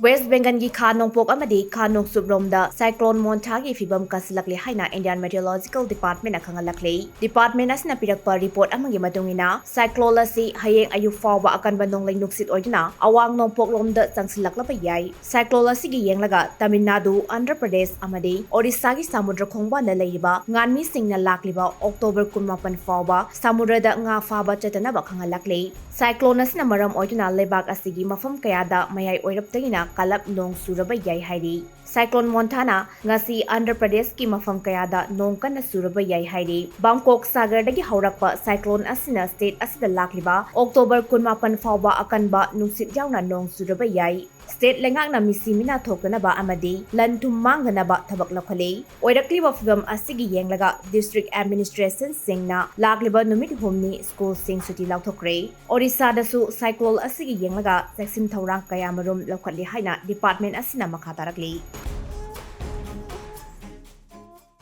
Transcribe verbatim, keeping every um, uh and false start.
West ꯕꯦꯡꯒꯜꯒꯤ ꯈꯥ ꯅꯣꯡꯄꯣꯛ ꯑꯃꯗꯤ ꯈꯥ ꯅꯣꯡꯆꯨꯞ ꯔꯣꯝꯗ ꯁꯥꯏꯀ꯭ꯂꯣꯟ ꯃꯣꯟꯊꯥꯒꯤ ꯐꯤꯚꯝ ꯀꯟꯁꯤꯜꯂꯛꯂꯦ ꯍꯥꯏꯅ ꯏꯟꯗꯤꯌꯥꯟ ꯃꯦꯇꯤꯑꯣꯔꯣꯂꯣꯖꯤꯀꯦꯜ ꯗꯤꯄꯥꯔꯠꯃꯦꯟꯠꯅ ꯈꯪꯍꯜꯂꯛꯂꯤ꯫ ꯗꯤꯄꯥꯔꯠꯃꯦꯟꯠ ꯑꯁꯤꯅ ꯄꯤꯔꯛꯄ ꯔꯤꯄꯣꯔꯠ ꯑꯃꯒꯤ ꯃꯇꯨꯡ ꯏꯟꯅ, ꯁꯥꯏꯀ꯭ꯂꯣꯟ ꯑꯁꯤ ꯍꯌꯦꯡ ꯑꯌꯨꯛ ꯐꯥꯎꯕ ꯑꯀꯟꯕ ꯅꯣꯡꯂꯩ ꯅꯨꯡꯁꯤꯠ ꯑꯣꯏꯗꯨꯅ ꯑꯋꯥꯡ ꯅꯣꯡꯄꯣꯛꯂꯣꯝꯗ ꯆꯪꯁꯤꯜꯂꯛꯂꯕ ꯌꯥꯏ꯫ ꯁꯥꯏꯀ꯭ꯂꯣꯟ ꯑꯁꯤꯒꯤ ꯌꯦꯡꯂꯒ ꯇꯥꯃꯤꯜ ꯅꯥꯗꯨ, ꯑꯟꯙ꯭ꯔ ꯄ꯭ꯔꯗꯦꯁ ꯑꯃꯗꯤ ꯑꯣꯔꯤꯁꯥꯒꯤ ꯁꯃꯨꯗ꯭ꯔ ꯈꯣꯡꯕꯥꯟꯗ ꯂꯩꯔꯤꯕ ꯉꯥꯟꯃꯤꯁꯤꯡꯅ ꯂꯥꯛꯂꯤꯕ ꯑꯣꯛꯇꯣꯕꯔ ꯀꯨꯟꯃꯥꯄꯟ ꯐꯥꯎꯕ ꯁꯃꯨꯗ꯭ꯔꯗ ꯉꯥ ꯐꯥꯕ ꯆꯠꯇꯅꯕ ꯈꯪꯍꯜꯂꯛꯂꯤ꯫ ꯁꯥꯏꯀ꯭ꯂꯣꯟ ꯑꯁꯤꯅ ꯃꯔꯝ ꯑꯣꯏꯗꯨꯅ ꯂꯩꯕꯥꯛ ꯑꯁꯤꯒꯤ ꯃꯐꯝ ꯀꯌꯥꯗ ꯃꯌꯥꯏ ꯑꯣꯏꯔꯞꯇꯒꯤꯅ ꯀꯜꯂꯞ ꯅꯣꯡ ꯆꯨꯔꯕ ꯌꯥꯏ ꯍꯥꯏꯔꯤ꯫ ꯁꯥꯏꯀ꯭ꯂꯣꯟ ꯃꯣꯟꯊꯥꯅ ꯉꯁꯤ ꯑꯟꯙ꯭ꯔ ꯄ꯭ꯔꯗꯦꯁꯀꯤ ꯃꯐꯝ ꯀꯌꯥꯗ ꯅꯣꯡ ꯀꯟꯅ ꯆꯨꯔꯕ ꯌꯥꯏ ꯍꯥꯏꯔꯤ꯫ ꯕꯥꯡꯀꯣꯛ ꯁꯥꯒꯔꯗꯒꯤ ꯍꯧꯔꯛꯄ ꯁꯥꯏꯀ꯭ꯂꯣꯟ ꯑꯁꯤꯅ ꯁ꯭ꯇꯦꯠ ꯑꯁꯤꯗ ꯂꯥꯛꯂꯤꯕ ꯑꯣꯛꯇꯣꯕꯔ ꯀꯨꯟꯃꯥꯄꯟ ꯐꯥꯎꯕ ꯑꯀꯟꯕ ꯅꯨꯡꯁꯤꯠ ꯌꯥꯎꯅ ꯅꯣꯡ ꯆꯨꯔꯕ ꯌꯥꯏ꯫ ꯁ꯭ꯇꯦꯠ ꯂꯩꯉꯥꯛꯅ ꯃꯤꯁꯤ ꯃꯤꯅꯥ ꯊꯣꯛꯇꯅꯕ ꯑꯃꯗꯤ ꯂꯟ ꯊꯨꯝ ꯃꯥꯡꯗꯅꯕ ꯊꯕꯛ ꯂꯧꯈꯠꯂꯤ꯫ ꯑꯣꯏꯔꯛꯂꯤꯕ ꯐꯤꯚꯝ ꯑꯁꯤꯒꯤ ꯌꯦꯡꯂꯒ ꯗꯤꯁꯇ꯭ꯔꯤꯛ ꯑꯦꯗꯃꯤꯅꯤꯁꯇ꯭ꯔꯦꯁꯟꯁꯤꯡꯅ ꯂꯥꯛꯂꯤꯕ ꯅꯨꯃꯤꯠ ꯍꯨꯝꯅꯤ ꯁ꯭ꯀꯨꯜꯁꯤꯡ ꯁꯨꯇꯤ ꯂꯥꯎꯊꯣꯛꯈ꯭ꯔꯦ꯫ ꯑꯣꯔꯤꯁꯥꯗꯁꯨ ꯁꯥꯏꯀ꯭ꯂꯣꯟ ꯑꯁꯤꯒꯤ ꯌꯦꯡꯂꯒ ꯆꯦꯛꯁꯤꯟ ꯊꯧꯔꯥꯡ ꯀꯌꯥꯃꯔꯨꯝ ꯂꯧꯈꯠꯂꯤ ꯍꯥꯏꯅ ꯗꯤꯄꯥꯔꯠꯃꯦꯟꯠ ꯑꯁꯤꯅ ꯃꯈꯥ ꯇꯥꯔꯛꯂꯤ꯫